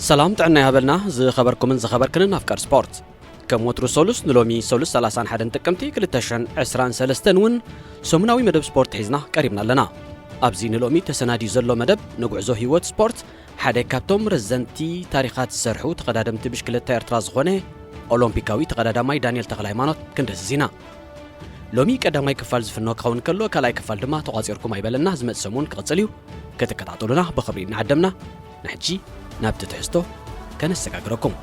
ሰላም ጥዕና ይሃበልና ዝኸበርኩምን ዝኸበርክንን ኣፍቀር ስፖርት። ከም ወትሩ ሰሉስ ንሎሚ ሰሉስ ሰላሳን ሓደን ጥቅምቲ ክልተ ሽሕን ዕስራን ሰለስተን እውን ሰሙናዊ መደብ ስፖርት ሒዝና ቀሪብና ኣለና። ኣብዚ ንሎሚ ተሰናድዩ ዘሎ መደብ ንጉዕዞ ህይወት ስፖርት ሓደ ካብቶም ረዘንቲ ታሪኻት ዝሰርሑ ተቐዳደምቲ ብሽክለታ ኤርትራ ዝኾነ ኦሎምፒካዊ ተቐዳዳማይ ዳንኤል ተኽለሃይማኖት ክንድህስስ ኢና። ሎሚ ቀዳማይ ክፋል ዝፍኖ ክኸውን ከሎ ካልኣይ ክፋል ድማ ተቋጺርኩም ኣይበለና ዝመጽእ ሰሙን ክቕጽል እዩ። ክትከታተሉና ብኽብሪ እናዓደምና ንሕጂ ናብቲ ትሕዝቶ ከነሰጋግረኩም።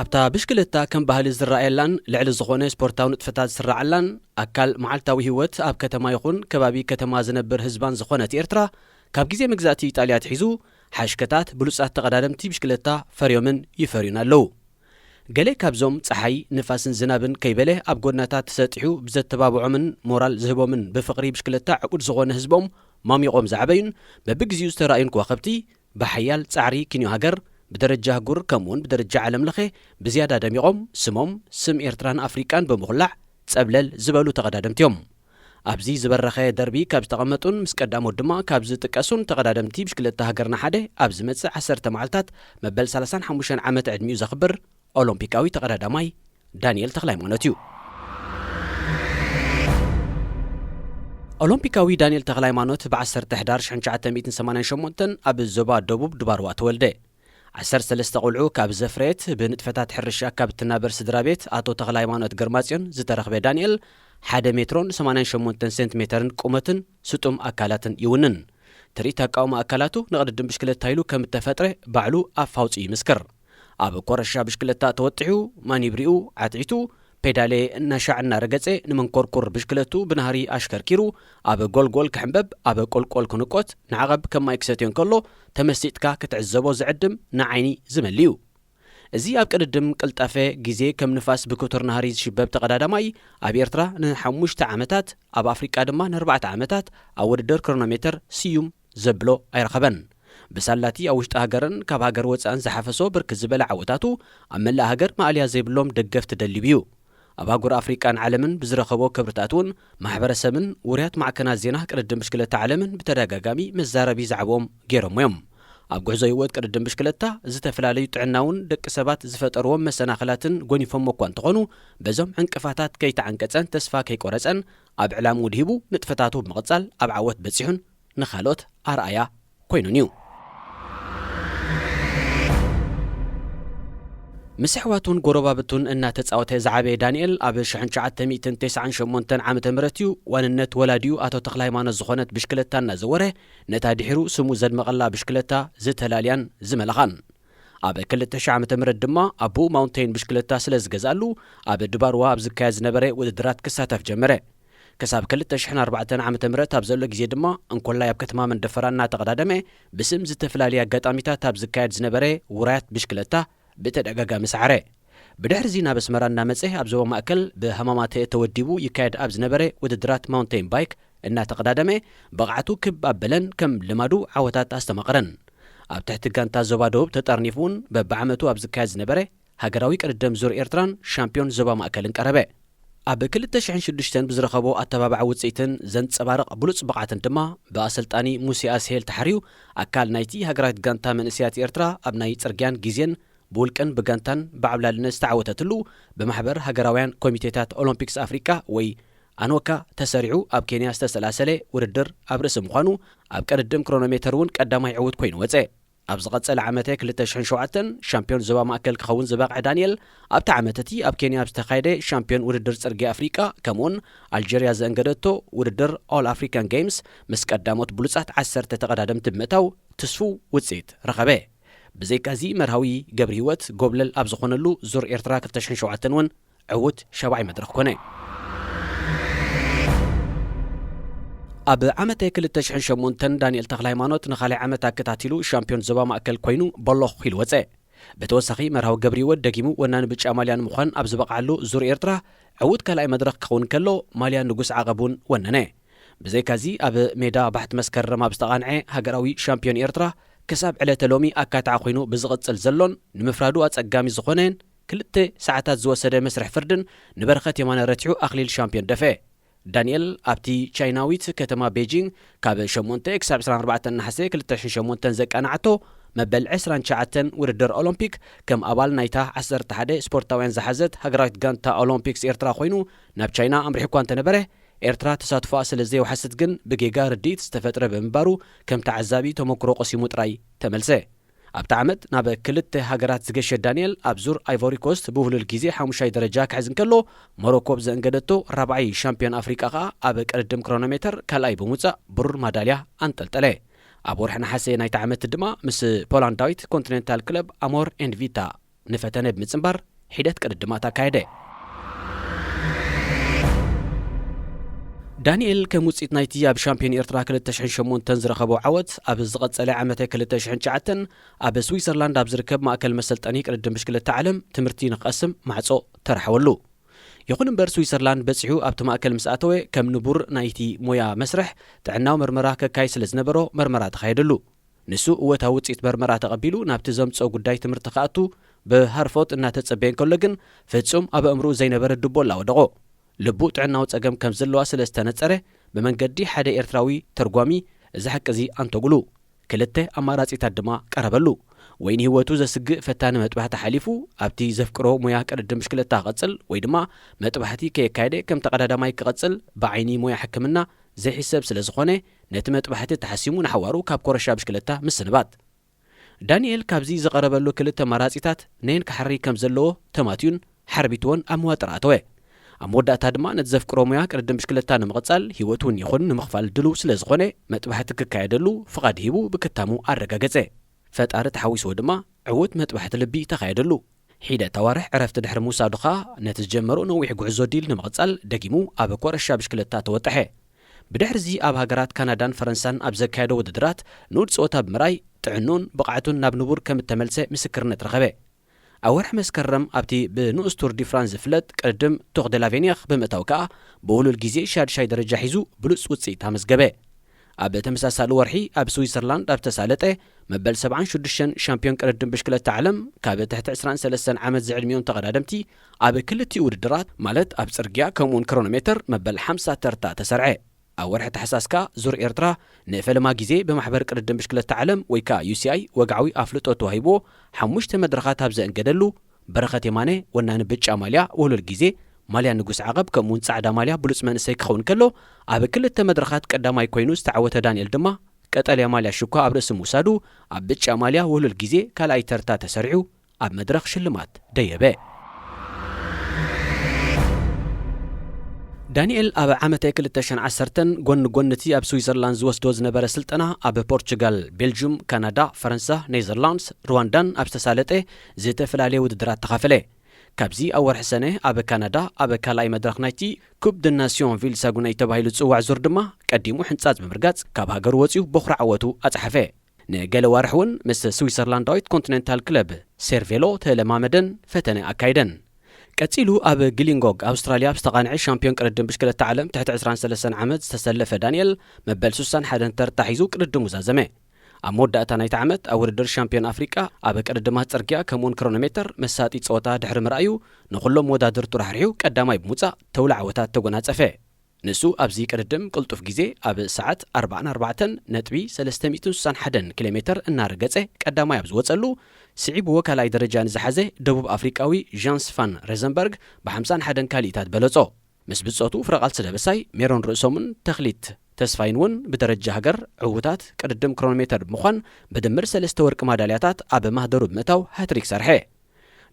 ኣብታ ብሽክለታ ከም ባህሊ ዝረኣየላን ልዕሊ ዝኾነ ስፖርታዊ ንጥፈታት ዝስራዓላን ኣካል መዓልታዊ ህይወት ኣብ ከተማ ይኹን ከባቢ ከተማ ዝነብር ህዝባን ዝኾነት ኤርትራ ካብ ግዜ መግዛእቲ ኢጣልያ ኣትሒዙ ሓሽከታት ብሉጻት ተቐዳደምቲ ብሽክለታ ፈርዮምን ይፈርዩን ኣለዉ። ገለ ካብዞም ጸሓይ፣ ንፋስን ዝናብን ከይበለ ኣብ ጎድናታት ተሰጢሑ ብዘተባብዖምን ሞራል ዝህቦምን ብፍቕሪ ብሽክለታ ዕቁድ ዝኾነ ህዝቦም ማሚቖም ዝዓበዩን በብግዜኡ ዝተራእዩን ከዋኽብቲ ብሓያል ጻዕሪ ኪንዮ ሃገር ብደረጃ ኣህጉር ከምኡውን ብደረጃ ዓለም ለኸ ብዝያዳ ደሚቖም ስሞም ስም ኤርትራን ኣፍሪቃን ብምኹላዕ ጸብለል ዝበሉ ተቐዳደምቲ እዮም። ኣብዚ ዝበረኸ ደርቢ ካብ ዝተቐመጡን ምስ ቀዳሞት ድማ ካብ ዝጥቀሱን ተቐዳደምቲ ብሽክለታ ሃገርና ሓደ ኣብ ዝመጽእ ዓሰርተ መዓልታት መበል ሰላሳን ሓሙሽተን ዓመት ዕድሚኡ ዘኽብር ኦሎምፒካዊ ተቐዳዳማይ ዳንኤል ተኽለሃይማኖት እዩ። ኦሎምፒካዊ ዳንኤል ተኽለሃይማኖት ብ ዓሰርተ ሕዳር ሽሕን ትሽዓተ ሚእትን ሰማንያን ሸሞንተን ኣብ ዞባ ደቡብ ድባርዋ ተወልደ። ዓሰርተ ሰለስተ ቆልዑ ካብ ዘፍረየት ብንጥፈታት ሕርሻ ካብ እትናበር ስድራ ቤት ኣቶ ተኽለሃይማኖት ግርማጽዮን ዝተረኽበ ዳንኤል ሓደ ሜትሮን ሰማንያን ሸሞንተን ሴንቲሜተርን ቁመትን ስጡም ኣካላትን ይውንን። ትርኢት ኣቃውማ ኣካላቱ ንቕድድም ብሽክለታ ኢሉ ከም እተፈጥረ ባዕሉ ኣፍ ኣውጺኡ ይምስክር። ኣብ ኮረሻ ብሽክለታ ተወጢሑ፣ ማኒብሪኡ ዓትዒቱ፣ ፔዳሌ እናሻዕ እናረገጸ ንመንኮርኩር ብሽክለቱ ብናህሪ ኣሽከርኪሩ ኣብ ጎልጎል ክሕምበብ፣ ኣብ ቆልቆል ክንቆት ንዓቐብ ከም ማይ ክሰትዮ እንከሎ ተመሲጥካ ክትዕዘቦ ዝዕድም ንዓይኒ ዝመሊ እዩ። እዚ ኣብ ቅድድም ቅልጣፈ ግዜ ከም ንፋስ ብክቱር ናህሪ ዝሽበብ ተቐዳዳማይ ኣብ ኤርትራ ንሓሙሽተ ዓመታት ኣብ ኣፍሪቃ ድማ ንኣርባዕተ ዓመታት ኣብ ውድድር ክሮኖሜተር ስዩም ዘብሎ ኣይረኸበን። ብሳላቲ ኣብ ውሽጢ ሃገርን ካብ ሃገር ወጻእን ዝሓፈሶ ብርክት ዝበለ ዓወታቱ ኣብ መላእ ሃገር ማእልያ ዘይብሎም ደገፍቲ ደሊቡ እዩ። ኣብ ኣህጉር ኣፍሪቃን ዓለምን ብዝረኸቦ ክብርታት እውን ማሕበረሰብን ውርያት ማዕከናት ዜና ቅድድም ብሽክለታ ዓለምን ብተደጋጋሚ መዛረቢ ዛዕብኦም ገይሮሞ እዮም። ኣብ ጉዕዞ ህይወት ቅድድም ብሽክለታ ዝተፈላለዩ ጥዕናውን ደቂ ሰባት ዝፈጠርዎም መሰናኽላትን ጎኒፎሞ እኳ እንተኾኑ በዞም ዕንቅፋታት ከይተዓንቀጸን ተስፋ ከይቆረጸን ኣብ ዕላምኡ ድሂቡ ንጥፈታቱ ብምቕጻል ኣብ ዓወት በጺሑን ንኻልኦት ኣርኣያ ኮይኑን እዩ። ምስ ኣሕዋቱን ጎረባብቱን እናተጻወተ ዝዓበየ ዳንኤል ኣብ ሽሕን ትሽዓተ ሚእትን ተስዓን ሸሞንተን ዓመተ ምህረት እዩ ዋንነት ወላዲኡ ኣቶ ተኽለሃይማኖት ዝኾነት ብሽክለታ እናዘወረ ነታ ድሒሩ ስሙ ዘድመቐላ ብሽክለታ ዝተላልያን ዝመለኻን። ኣብ ክልተ ሽሕ ዓመተ ምህረት ድማ ኣቦኡ ማውንቴን ብሽክለታ ስለ ዝገዝኣሉ ኣብ ድባርዋ ኣብ ዝካየድ ዝነበረ ውድድራት ክሳተፍ ጀመረ። ክሳብ ክልተ ሽሕን ኣርባዕተን ዓመተ ምህረት ኣብ ዘሎ ግዜ ድማ እንኮላይ ኣብ ከተማ መንደፈራ እናተቐዳደመ ብስም ዝተፈላለየ ኣጋጣሚታት ኣብ ዝካየድ ዝነበረ ውራያት ብሽክለታ ብተደጋጋሚ ሰዓረ። ብድሕርዚ ናብ ኣስመራ እናመጸ ኣብ ዞባ ማእከል ብሃማማተ ተወዲቡ ይካየድ ኣብ ዝነበረ ውድድራት ማውንቴን ባይክ እናተቐዳደመ ብቕዓቱ ክብ ኣበለን ከም ልማዱ ዓወታት ኣስተማቐረን። ኣብ ትሕቲ ጋንታ ዞባ ደቡብ ተጠርኒፉ እውን በብዓመቱ ኣብ ዝካየድ ዝነበረ ሃገራዊ ቅድድም ዙር ኤርትራን ሻምፒዮን ዞባ ማእከልን ቀረበ። ኣብ ክልተ ሽሕን ሽዱሽተን ብዝረኸቦ ኣተባባዒ ውጽኢትን ዘንጸባርቕ ብሉጽ ብቕዓትን ድማ ብኣሰልጣኒ ሙሴ ኣስሄል ተሓርዩ ኣካል ናይቲ ሃገራዊት ጋንታ መንእሰያት ኤርትራ ኣብ ናይ ጽርግያን ግዜን ብውልቅን ብጋንታን ብዓብላልነት ዝተዓወተትሉ ብማሕበር ሃገራውያን ኮሚቴታት ኦሎምፒክስ ኣፍሪቃ ወይ ኣኖካ ተሰሪዑ ኣብ ኬንያ ዝተሰላሰለ ውድድር ኣብ ርእሲ ምዃኑ ኣብ ቅድድም ክሮኖሜተር እውን ቀዳማይ ዕዉት ኮይኑ ወጸ። ኣብ ዝቐጸለ ዓመተ ክልተ ሽሕን ሸውዓተን ሻምፒዮን ዞባ ማእከል ክኸውን ዝበቕዐ ዳንኤል ኣብቲ ዓመት እቲ ኣብ ኬንያ ኣብ ዝተኻየደ ሻምፒዮን ውድድር ጽርግያ ኣፍሪቃ ከምኡውን ኣልጀርያ ዘእንገደቶ ውድድር ኦል ኣፍሪካን ጌምስ ምስ ቀዳሞት ብሉጻት ዓሰርተ ተቐዳደምቲ ብምእታው ትስፉው ውጽኢት ረኸበ። ብዘይካዚ መርሃዊ ገብሪ ህይወት ጎብለል ኣብ ዝኾነሉ ዙር ኤርትራ ክልተ ሽሕን ሸውዓተን እውን ዕዉት ሻብዓይ መድረኽ ኮነ። ኣብ ዓመተ ክልተ ሽሕን ሸሞንተን ዳንኤል ተኽለሃይማኖት ንኻልኣይ ዓመት ኣከታቲሉ ሻምፒዮን ዞባ ማእከል ኮይኑ በሎኽ ኢሉ ወጸ። ብተወሳኺ መርሃዊ ገብሪ ህይወት ደጊሙ ወናኒ ብጫ ማልያ ንምዃን ኣብ ዝበቕዓሉ ዙር ኤርትራ ዕዉት ካልኣይ መድረኽ ክኸውን ከሎ ማልያ ንጉስ ዓቐብ እውን ወነነ። ብዘይካዚ ኣብ ሜዳ ባሕቲ መስከረም ኣብ ዝተቓንዐ ሃገራዊ ሻምፒዮን ኤርትራ ክሳብ ዕለተ ሎሚ ኣካታዒ ኮይኑ ብዝቕጽል ዘሎን ንምፍራዱ ኣጸጋሚ ዝኾነን ክልተ ሰዓታት ዝወሰደ መስርሕ ፍርድን ንበረኸት የማነ ረቲሑ ኣኽሊል ሻምፒዮን ደፈ። ዳንኤል ኣብቲ ቻይናዊት ከተማ ቤጂንግ ካብ ሸሞንተ ክሳብ ዕስራን ኣርባዕተን ነሓሰ ክልተ ሽሕን ሸሞንተን ዘቃናዓቶ መበል ዕስራን ትሽዓተን ውድድር ኦሎምፒክ ከም ኣባል ናይታ ዓሰርተ ሓደ ስፖርታውያን ዝሓዘት ሃገራዊት ጋንታ ኦሎምፒክስ ኤርትራ ኮይኑ ናብ ቻይና ኣምሪሑ እኳ እንተነበረ፣ ኤርትራ ተሳትፎኣ ስለ ዘይወሓሰት ግን ብጌጋ ርድኢት ዝተፈጥረ ብምንባሩ ከም ተዓዛቢ ተመክሮ ቀሲሙ ጥራይ ተመልሰ። ኣብቲ ዓመት ናብ ክልተ ሃገራት ዝገሸ ዳንኤል ኣብ ዙር ኣይቮሪ ኮስት ብውህሉል ግዜ ሓሙሻይ ደረጃ ክሕዝ እንከሎ፣ ሞሮኮ ብዘእንገደቶ ራብዓይ ሻምፒዮን ኣፍሪቃ ከኣ ኣብ ቅድድም ክሮኖሜተር ካልኣይ ብምውጻእ ብሩር ማዳልያ ኣንጠልጠለ። ኣብ ወርሒ ነሓሰ ናይቲ ዓመት ድማ ምስ ፖላንዳዊት ኮንቲኔንታል ክለብ ኣሞር ኤንድ ቪታ ንፈተነ ብምጽንባር ሒደት ቅድድማት ኣካየደ። ዳንኤል ከም ውጽኢት ናይቲ ኣብ ሻምፒዮን ኤርትራ ክልተ ሽሕን ሸሞንተን ዝረኸቦ ዓወት ኣብ ዝቐጸለ ዓመተ ክልተ ሽሕን ትሽዓተን ኣብ ስዊዘርላንድ ኣብ ዝርከብ ማእከል መሰልጠኒ ቅድድም ብሽክለታ ዓለም ትምህርቲ ንክቐስም ማዕጾ ተራሕወሉ። ይኹን እምበር ስዊዘርላንድ በጺሑ ኣብቲ ማእከል ምስ ኣተወ ከም ንቡር ናይቲ ሞያ መስርሕ ጥዕናዊ መርመራ ከካይ ስለ ዝነበሮ መርመራ ተኻየደሉ። ንሱ እወታዊ ውጽኢት መርመራ ተቐቢሉ ናብቲ ዘምጽኦ ጉዳይ ትምህርቲ ክኣቱ ብሃርፎት እናተጸበየ እንከሎ ግን ፍጹም ኣብ ኣእምሮኡ ዘይነበረ ድቦላ ወደቖ። ልቡ ጥዕናዊ ጸገም ከም ዘለዋ ስለ ዝተነጸረ ብመንገዲ ሓደ ኤርትራዊ ተርጓሚ እዚ ሓቂ እዚ ኣንተጉሉ። ክልተ ኣማራጺታት ድማ ቀረበሉ። ወይ ንህይወቱ ዘስግእ ፈታኒ መጥባሕቲ ሓሊፉ ኣብቲ ዘፍቅሮ ሙያ ቅድድም ብሽክለታ ክቐጽል ወይ ድማ መጥባሕቲ ከየካየደ ከም ተቐዳዳማይ ክቐጽል ብዓይኒ ሙያ ሕክምና ዘይሕሰብ ስለ ዝኾነ ነቲ መጥባሕቲ ተሓሲሙ ንሓዋሩ ካብ ኮረሻ ብሽክለታ ምስንባት። ዳንኤል ካብዚ ዝቐረበሉ ክልተ ኣማራጺታት ነየን ክሓሪ ከም ዘለዎ ተማትዩን ሓርቢትዎን ኣብ መዋጥር ኣተወ። ኣብ መወዳእታ ድማ ነቲ ዘፍቅሮ ሙያ ቅድድም ብሽክለታ ንምቕጻል ህይወቱ እውን ይኹን ንምኽፋል ድሉው ስለ ዝኾነ መጥባሕቲ ክካየደሉ ፍቓድ ሂቡ ብክታሙ ኣረጋገጸ። ፈጣሪ ተሓዊስዎ ድማ ዕዉት መጥባሕቲ ልቢ ተኻየደሉ። ሒደት ኣዋርሕ ዕረፍቲ ድሕሪ ምውሳዱ ኸኣ ነቲ ዝጀመሮ ነዊሕ ጉዕዞ ዲል ንምቕጻል ደጊሙ ኣብ ኮረሻ ብሽክለታ ተወጠሐ። ብድሕርዚ ኣብ ሃገራት ካናዳን ፈረንሳን ኣብ ዘካየዶ ውድድራት ንኡድ ጸወታ ብምርኣይ ጥዕንኡን ብቕዓቱን ናብ ንቡር ከም እተመልሰ ምስክርነት ረኸበ። ኣብ ወርሒ መስከረም ኣብቲ ብንኡስ ቱር ዲ ፍራንስ ዝፍለጥ ቅድድም ቱር ደ ላቬኒር ብምእታው ከኣ ብውሉል ግዜ ሻድሻይ ደረጃ ሒዙ ብሉጽ ውጽኢት ኣመዝገበ። ኣብ ተመሳሳሊ ወርሒ ኣብ ስዊዘርላንድ ኣብ ተሳለጠ መበል ሰብዓን ሽዱሽተን ሻምፒዮን ቅድድም ብሽክለታ ዓለም ካብ ትሕቲ ዕስራን ሰለስተን ዓመት ዝዕድሚኦም ተቐዳደምቲ ኣብ ክልቲኡ ውድድራት ማለት ኣብ ጽርግያ ከምኡውን ክሮኖሜተር መበል ሓምሳ ተርታ ተሰርዐ። ኣብ ወርሒ ታሕሳስ ከኣ ዙር ኤርትራ ንፈለማ ግዜ ብማሕበር ቅድድም ብሽክለታ ዓለም ወይ ከኣ ዩ ሲ ኣይ ወግዓዊ ኣፍልጦ ተዋሂብዎ ሓሙሽተ መድረኻት ኣብ ዘእንገደሉ፣ በረኸት የማነ ወናኒ ብጫ ማልያ ውህሉል ግዜ ማልያ ንጉስ ዓቐብ ከምኡውን ጻዕዳ ማልያ ብሉጽ መንእሰይ ክኸውን ከሎ፣ ኣብ ክልተ መድረኻት ቀዳማይ ኮይኑ ዝተዓወተ ዳንኤል ድማ ቀጠልያ ማልያ ሽኳ ኣብ ርእሲ ምውሳዱ ኣብ ብጫ ማልያ ውህሉል ግዜ ካልኣይ ተርታ ተሰሪዑ ኣብ መድረኽ ሽልማት ደየበ። ዳንኤል ኣብ ዓመተ ክልተ ሽሕን ዓሰርተን ጎኒ ጎኒ እቲ ኣብ ስዊዘርላንድ ዝወስዶ ዝነበረ ስልጠና ኣብ ፖርቹጋል፣ ቤልጁም፣ ካናዳ፣ ፈረንሳ፣ ኔዘርላንድስ፣ ሩዋንዳን ኣብ ዝተሳለጠ ዝተፈላለየ ውድድራት ተኻፈለ። ካብዚ ኣብ ወርሒ ሰነ ኣብ ካናዳ ኣብ ካልኣይ መድረኽ ናይቲ ኩፕ ደ ናሲዮን ቪል ሳጉናይ ተባሂሉ ዝጽዋዕ ዙር ድማ ቀዲሙ ሕንጻጽ ብምርጋጽ ካብ ሃገሩ ወጺኡ በኹሪ ዓወቱ ኣጽሓፈ። ንገለ ዋርሕ እውን ምስ ስዊዘርላንዳዊት ኮንቲኔንታል ክለብ ሴርቬሎ ተለማመደን ፈተነ ኣካይደን። ቀጺሉ ኣብ ግሊንጎግ ኣውስትራልያ ኣብ ዝተቓንዐ ሻምፒዮን ቅድድም ብሽክለታ ዓለም ትሕቲ ዕስራን ሰለስተን ዓመት ዝተሰለፈ ዳንኤል መበል ሱሳን ሓደን ተርታ ሒዙ ቅድድሙ ዛዘመ። ኣብ መወዳእታ ናይቲ ዓመት ኣብ ውድድር ሻምፒዮን ኣፍሪቃ ኣብ ቅድድማት ጽርግያ ከምኡውን ክሮኖሜተር መሳጢ ጸወታ ድሕሪ ምርኣዩ ንኹሎም መወዳድርቱ ራሕሪሑ ቀዳማይ ብምውጻእ ተውላ ዓወታት ተጎናጸፈ። ንሱ ኣብዚ ቅድድም ቅልጡፍ ግዜ ኣብ ሰዓት ኣርባዓን ኣርባዕተን ነጥቢ ሰለስተ ሚእትን ሱሳን ሓደን ኪሎ ሜተር እናረገጸ ቀዳማይ ኣብ ዝወጸሉ፣ ስዒብዎ ካልኣይ ደረጃ ንዝሓዘ ደቡብ ኣፍሪቃዊ ዣንስ ፋን ሬዘንበርግ ብሓምሳን ሓደን ካልኢታት በለጾ። ምስ ብጾቱ ፍረቓልሲ ደበሳይ ሜሮን ርእሶምን ተኽሊት ተስፋይን እውን ብደረጃ ሃገር ዕዉታት ቅድድም ክሮኖሜተር ብምዃን ብድምር ሰለስተ ወርቂ ማዳልያታት ኣብ ማህደሩ ብምእታው ሃትሪክ ሰርሐ።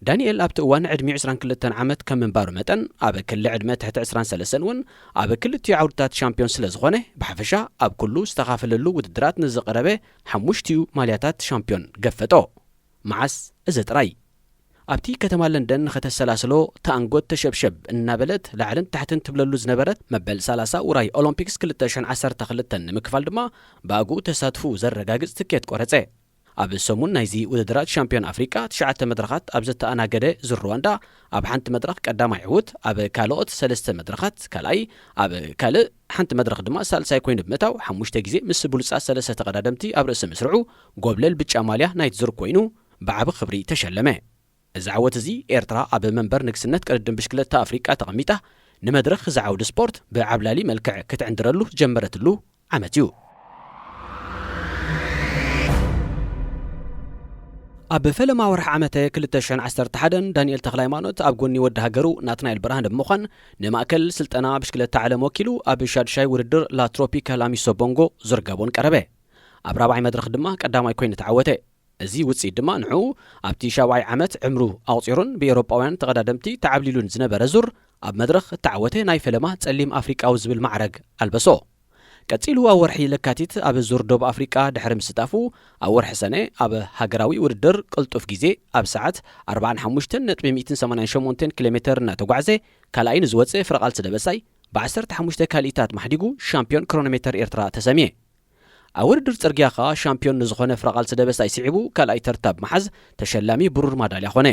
ዳንኤል ኣብቲ እዋን ዕድሚኡ ዕስራን ክልተን ዓመት ከም ምንባሩ መጠን ኣብ ክሊ ዕድመ ትሕቲ ዕስራን ሰለስተን እውን ኣብ ክልቲኡ ዓውድታት ሻምፒዮን ስለ ዝኾነ ብሓፈሻ ኣብ ኩሉ ዝተኻፈለሉ ውድድራት ንዝቐረበ ሓሙሽቲኡ ማልያታት ሻምፒዮን ገፈጦ። መዓስ እዚ ጥራይ ኣብቲ ከተማ ለንደን ንኸተሰላስሎ ተኣንጎት ተሸብሸብ እናበለት ላዕልን ታሕትን ትብለሉ ዝነበረት መበል ሰላሳ ውራይ ኦሎምፒክስ ክልተ ሽሕን ዓሰርተ ክልተን ንምክፋል ድማ ብኣግኡ ተሳትፉ ዘረጋግጽ ትኬት ቆረጸ። ኣብ ሰሙን ናይዚ ውድድራት ሻምፒዮን ኣፍሪቃ ትሽዓተ መድረኻት ኣብ ዘተኣናገደ ዙር ሩዋንዳ ኣብ ሓንቲ መድረኽ ቀዳማይ ዕዉት፣ ኣብ ካልኦት ሰለስተ መድረኻት ካልኣይ፣ ኣብ ካልእ ሓንቲ መድረኽ ድማ ሳልሳይ ኮይኑ ብምእታው ሓሙሽተ ግዜ ምስ ብሉጻት ሰለስተ ተቐዳደምቲ ኣብ ርእሲ ምስርዑ ጎብለል ብጫ ማልያ ናይቲ ዙር ኮይኑ ብዓቢ ክብሪ ተሸለመ። እዚ ዓወት እዚ ኤርትራ ኣብ መንበር ንግስነት ቅድድም ብሽክለታ ኣፍሪቃ ተቐሚጣ ንመድረኽ ዝዓውዲ ስፖርት ብዓብላሊ መልክዕ ክትዕንድረሉ ዝጀመረትሉ ዓመት እዩ። ኣብ ፈለማ ወርሒ ዓመተ ክልተ ሽሕን ዓሰርተ ሓደን ዳንኤል ተኽለሃይማኖት ኣብ ጎኒ ወዲ ሃገሩ ናትናኤል ብርሃነ ብምዃን ንማእከል ስልጠና ብሽክለታ ዓለም ወኪሉ ኣብ ሻድሻይ ውድድር ላ ትሮፒካል ኣሚሶ ቦንጎ ዙር ጋቦን ቀረበ። ኣብ ራብዓይ መድረኽ ድማ ቀዳማይ ኮይኑ ተዓወተ። እዚ ውጽኢት ድማ ንዕኡ ኣብቲ ሻብዓይ ዓመት ዕምሩ ኣቑጺሩን ብኤውሮጳውያን ተቐዳደምቲ ተዓብሊሉን ዝነበረ ዙር ኣብ መድረኽ እተዓወተ ናይ ፈለማ ጸሊም ኣፍሪቃዊ ዝብል ማዕረግ ኣልበሶ። ቀጺሉ ኣብ ወርሒ ለካቲት ኣብ ዙር ደቡብ ኣፍሪቃ ድሕሪ ምስታፉ ኣብ ወርሒ ሰነ ኣብ ሃገራዊ ውድድር ቅልጡፍ ግዜ ኣብ ሰዓት ኣርባዓን ሓሙሽተን ነጥቢ ሚእትን ሰማንያን ሸሞንተን ኪሎ ሜተር እናተጓዕዘ ካልኣይ ንዝወጸ ፍረቓልሲ ደበሳይ ብ ዓሰርተ ሓሙሽተ ካልኢታት ማሕዲጉ ሻምፒዮን ክሮኖሜተር ኤርትራ ተሰምየ። ኣብ ውድድር ጽርግያ ከኣ ሻምፒዮን ንዝኾነ ፍረቓልሲ ደበሳይ ስዒቡ ካልኣይ ተርታ ብምሓዝ ተሸላሚ ብሩር ማዳልያ ኾነ።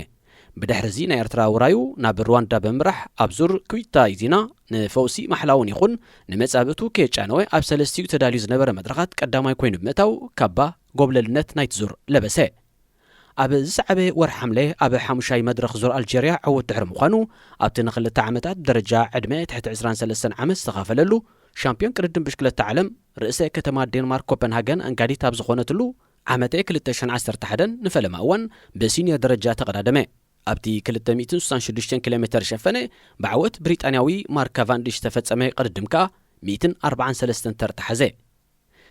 ብድሕርዚ ናይ ኤርትራ ውራዩ ናብ ሩዋንዳ ብምራሕ ኣብ ዙር ኩዊታ ኢዚና ንፈውሲ ማሕላውን ይኹን ንመጻብእቱ ከየጫነወ ኣብ ሰለስቲኡ ተዳልዩ ዝነበረ መድረኻት ቀዳማይ ኮይኑ ብምእታው ካባ ጎብለልነት ናይቲ ዙር ለበሰ። ኣብ ዝሰዓበ ወርሒ ሓምለ ኣብ ሓሙሻይ መድረኽ ዙር ኣልጀርያ ዕዉት ድሕሪ ምዃኑ ኣብቲ ንኽልተ ዓመታት ብደረጃ ዕድመ ትሕቲ ዕስራን ሰለስተን ዓመት ዝተኻፈለሉ ሻምፒዮን ቅድድም ብሽክለታ ዓለም ርእሰ ከተማ ዴንማርክ ኮፐንሃገን ኣንጋዲት ኣብ ዝኾነትሉ ዓመተ ክልተ ሽሕን ዓሰርተ ሓደን ንፈለማ እዋን ብሲኒየር ደረጃ ተቐዳደመ። ኣብቲ ክልተ ሚእትን ስሳን ሽዱሽተን ኪሎ ሜተር ሸፈነ ብዓወት ብሪጣንያዊ ማርክ ካቫንዲሽ ዝተፈጸመ ቅድድም ከኣ ሚእትን ኣርባዓን ሰለስተን ተርታ ሓዘ።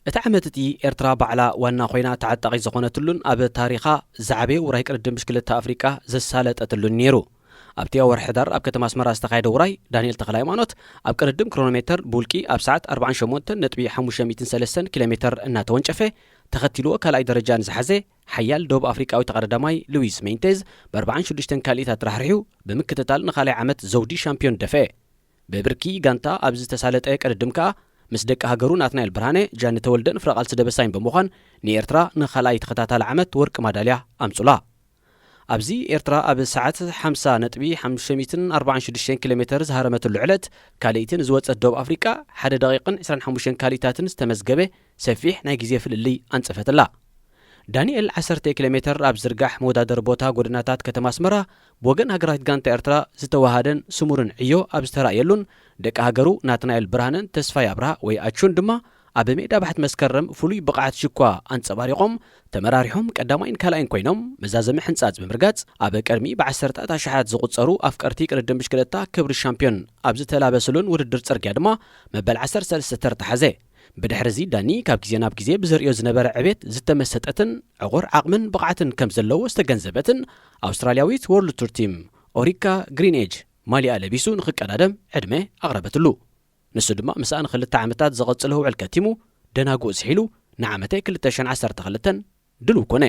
እቲ ዓመት እቲ ኤርትራ ባዕላ ዋና ኮይና ተዓጣቒ ዝኾነትሉን ኣብ ታሪኻ ዝዓበየ ውራይ ቅድድም ብሽክለታ ኣፍሪቃ ዘሳለጠትሉን ነይሩ። ኣብቲ ኣብ ወርሒ ሕዳር ኣብ ከተማ ኣስመራ ዝተኻየደ ውራይ ዳንኤል ተኽለሃይማኖት ኣብ ቅድድም ክሮኖሜተር ብውልቂ ኣብ ሰዓት ኣርባዓን ሸሞንተን ነጥቢ ሓሙሽተ ሚእትን ሰለስተን ኪሎ ሜተር እናተወንጨፈ ተኸቲልዎ ካልኣይ ደረጃ ንዝሓዘ ሓያል ደቡብ ኣፍሪቃዊ ተቐዳዳማይ ሉዊስ ሜንቴዝ ብ ኣርባዓን ሽዱሽተን ካልኢታት ራሕሪሑ ብምክትታል ንኻልኣይ ዓመት ዘውዲ ሻምፒዮን ደፈአ። ብብርኪ ጋንታ ኣብ ዝተሳለጠ ቅድድም ከኣ ምስ ደቂ ሃገሩ ናትናኤል ብርሃነ፣ ጃኒ ተወልደን ፍረቓልሲ ደበሳይን ብምዃን ንኤርትራ ንኻልኣይ ተኸታታሊ ዓመት ወርቂ ማዳልያ ኣምጹላ። ኣብዚ ኤርትራ ኣብ ሰዓት ሓምሳ ነጥቢ ሓሙሽተ ሚእትን ኣርባዓን ሽዱሽተን ኪሎ ሜተር ዝሃረመትሉ ዕለት ካልኣይቲ ንዝወጸት ደቡብ ኣፍሪቃ ሓደ ደቂቕን ዕስራን ሓሙሽተን ካልኢታትን ዝተመዝገበ ሰፊሕ ናይ ግዜ ፍልልይ ኣንጸፈትላ። ዳንኤል ዓሰርተ ኪሎ ሜተር ኣብ ዝርጋሕ መወዳደሪ ቦታ ጎደናታት ከተማ ኣስመራ ብወገን ሃገራዊት ጋንታ ኤርትራ ዝተወሃደን ስሙርን ዕዮ ኣብ ዝተራእየሉን ደቂ ሃገሩ ናትናኤል ብርሃነን ተስፋይ ኣብርሃ ወይ ኣቹን ድማ ኣብ ሜዳ ባሕቲ መስከረም ፍሉይ ብቕዓት ሽኳ ኣንጸባሪቖም ተመራሪሖም ቀዳማይን ካልኣይን ኮይኖም መዛዘሚ ሕንጻጽ ብምርጋጽ ኣብ ቅድሚ ብዓሰርታት ኣሽሓት ዝቑጸሩ ኣፍቀርቲ ቅድድም ብሽክለታ ክብሪ ሻምፒዮን ኣብ ዝተላበስሉን ውድድር ጽርግያ ድማ መበል ዓሰርተ ሰለስተ ተርታ ሓዘ። ብድሕርዚ ዳኒ ካብ ግዜ ናብ ግዜ ብዘርእዮ ዝነበረ ዕቤት ዝተመሰጠትን ዕቑር ዓቕምን ብቕዓትን ከም ዘለዎ ዝተገንዘበትን ኣውስትራልያዊት ወርልድ ቱር ቲም ኦሪካ ግሪን ኤጅ ማሊኣ ለቢሱ ንኽቀዳደም ዕድመ ኣቕረበትሉ። ንሱ ድማ ምስኣ ንኽልተ ዓመታት ዘቐጽሎ ውዕል ከቲሙ ደናጉኡ ስሒሉ ንዓመተ ክልተ ሽሕን ዓሰርተ ክልተን ድሉው ኮነ።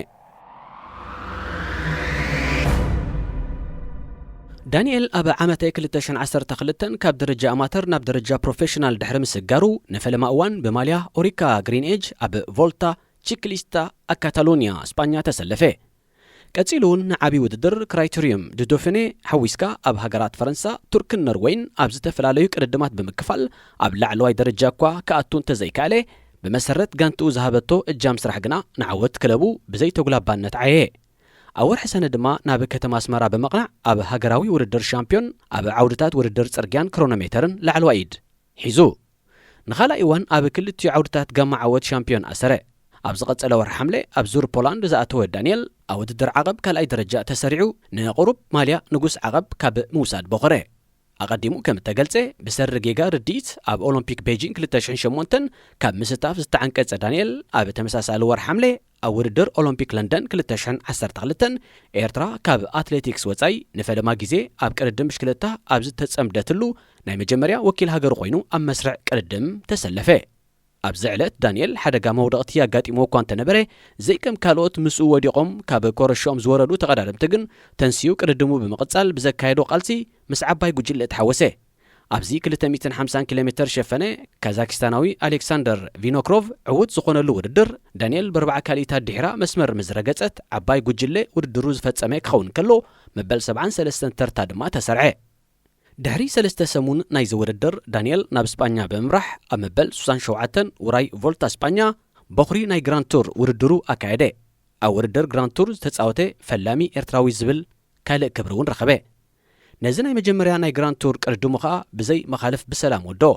ዳንኤል ኣብ ዓመተ ክልተ ሽሕን ዓሰርተ ክልተን ካብ ደረጃ ኣማተር ናብ ደረጃ ፕሮፌሽናል ድሕሪ ምስጋሩ ንፈለማ እዋን ብማልያ ኦሪካ ግሪን ኤጅ ኣብ ቮልታ ቺክሊስታ ኣካታሎኒያ ስጳኛ ተሰለፈ። ቀጺሉ እውን ንዓቢ ውድድር ክራይቴሪዩም ድዶፍኔ ሓዊስካ ኣብ ሃገራት ፈረንሳ፣ ቱርክን ኖርወይን ኣብ ዝተፈላለዩ ቅድድማት ብምክፋል ኣብ ላዕለዋይ ደረጃ እኳ ክኣቱ እንተዘይከኣለ ብመሰረት ጋንትኡ ዝሃበቶ እጃም ስራሕ ግና ንዓወት ክለቡ ብዘይተጉላባነት ዓየ። ኣብ ወርሒ ሰነ ድማ ናብ ከተማ ኣስመራ ብምቕናዕ ኣብ ሃገራዊ ውድድር ሻምፒዮን ኣብ ዓውድታት ውድድር ጽርግያን ክሮኖሜተርን ላዕለዋይ ኢድ ሒዙ። ንኻልኣይ እዋን ኣብ ክልቲኡ ዓውድታት ጋማ ዓወት ሻምፒዮን ኣሰረ። ኣብ ዝቐጸለ ወርሒ ሓምለ ኣብ ዙር ፖላንድ ዝኣተወ ዳንኤል ኣብ ውድድር ዓቐብ ካልኣይ ደረጃ ተሰሪዑ ንቑሩብ ማልያ ንጉስ ዓቐብ ካብ ምውሳድ ቦኸረ። ኣቐዲሙ ከም እተገልጸ ብሰሪ ጌጋ ርድኢት ኣብ ኦሎምፒክ ቤጂንግ ክልተ ሽሕን ሸሞንተን ካብ ምስታፍ ዝተዓንቀጸ ዳንኤል ኣብ ተመሳሳሊ ወርሒ ሓምለ ኣብ ውድድር ኦሎምፒክ ለንደን ክልተ ሽሕን ዓሰርተ ክልተን ኤርትራ ካብ ኣትሌቲክስ ወጻኢ ንፈለማ ግዜ ኣብ ቅድድም ብሽክለታ ኣብ ዝተጸምደትሉ ናይ መጀመርያ ወኪል ሃገሩ ኮይኑ ኣብ መስርዕ ቅድድም ተሰለፈ። ኣብዚ ዕለት ዳንኤል ሓደጋ መውደቕቲ ኣጋጢምዎ እኳ እንተነበረ ዘይከም ካልኦት ምስኡ ወዲቖም ካብ ኮረሾም ዝወረዱ ተቐዳደምቲ ግን ተንሲኡ ቅድድሙ ብምቕጻል ብዘካየዶ ቃልሲ ምስ ዓባይ ጉጅለ ተሓወሰ። ኣብዚ ክልተ ሚእትን ሓምሳን ኪሎ ሜተር ሸፈነ ካዛኪስታናዊ ኣሌክሳንደር ቪኖክሮቭ ዕዉት ዝኾነሉ ውድድር ዳንኤል ብኣርባዓ ካልኢታት ድሒራ መስመር ምስ ረገጸት ዓባይ ጉጅለ ውድድሩ ዝፈጸመ ክኸውን ከሎ መበል ሰብዓን ሰለስተን ተርታ ድማ ተሰርዐ። ድሕሪ ሰለስተ ሰሙን ናይዚ ውድድር ዳንኤል ናብ ስጳኛ ብምምራሕ ኣብ መበል ሱሳን ሸውዓተን ውራይ ቮልታ ስጳኛ በኹሪ ናይ ግራንድ ቱር ውድድሩ ኣካየደ። ኣብ ውድድር ግራንድ ቱር ዝተጻወተ ፈላሚ ኤርትራዊ ዝብል ካልእ ክብሪ እውን ረኸበ። ነዚ ናይ መጀመርያ ናይ ግራንድ ቱር ቅድድሙ ኸኣ ብዘይ መኻልፍ ብሰላም ወደኦ።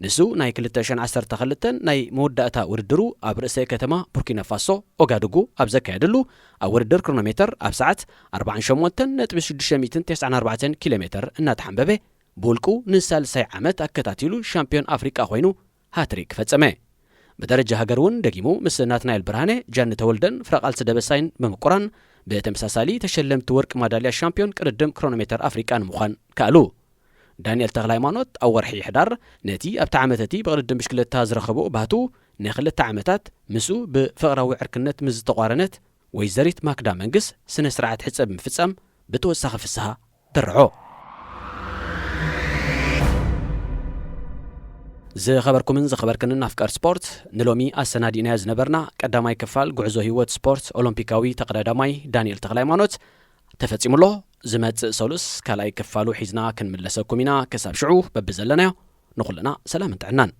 ንሱ ናይ ክልተ ሽሕን ዓሰርተ ክልተን ናይ መወዳእታ ውድድሩ ኣብ ርእሰ ከተማ ቡርኪና ፋሶ ኦጋዱጉ ኣብ ዘካየደሉ፣ ኣብ ውድድር ክሮኖሜተር ኣብ ሰዓት ኣርባዓን ሸሞንተን ነጥቢ ሽዱሽተ ሚእትን ተስዓን ኣርባዕተን ኪሎ ሜተር እናተሓንበበ፣ ብውልቁ ንሳልሳይ ዓመት ኣከታቲሉ ሻምፒዮን ኣፍሪቃ ኮይኑ ሃትሪክ ፈጸመ። ብደረጃ ሃገር እውን ደጊሙ ምስ ናትናኤል ብርሃነ፣ ጃኒ ተወልደን ፍረቓልሲ ደበሳይን ብምቁራን፣ ብተመሳሳሊ ተሸለምቲ ወርቂ ማዳልያ ሻምፒዮን ቅድድም ክሮኖሜተር ኣፍሪቃ ንምዃን ከኣሉ። ዳንኤል ተኽለ ሃይማኖት ኣብ ወርሒ ሕዳር ነቲ ኣብቲ ዓመት እቲ ብቕድድም ብሽክለታ ዝረኸቦ ባህቱ፣ ንክልተ ዓመታት ምስኡ ብፍቕራዊ ዕርክነት ምስ ዝተቋረነት ወይዘሪት ማክዳ መንግስ ስነ ስርዓት ሕጸ ብምፍጻም ብተወሳኺ ፍስሃ ደርዖ። ዝኸበርኩምን ዝኸበርክንን ኣፍቀር ስፖርት፣ ንሎሚ ኣሰናዲእናዮ ዝነበርና ቀዳማይ ክፋል ጉዕዞ ህይወት ስፖርት ኦሎምፒካዊ ተቐዳዳማይ ዳንኤል ተኽለ ሃይማኖት ተፈጺሙ ኣሎ። ዝመጽእ ሰሉስ ካልኣይ ክፋሉ ሒዝና ክንምለሰኩም ኢና። ክሳብ ሽዑ በብዘለናዮ ንኹልና ሰላምን ጥዕናን።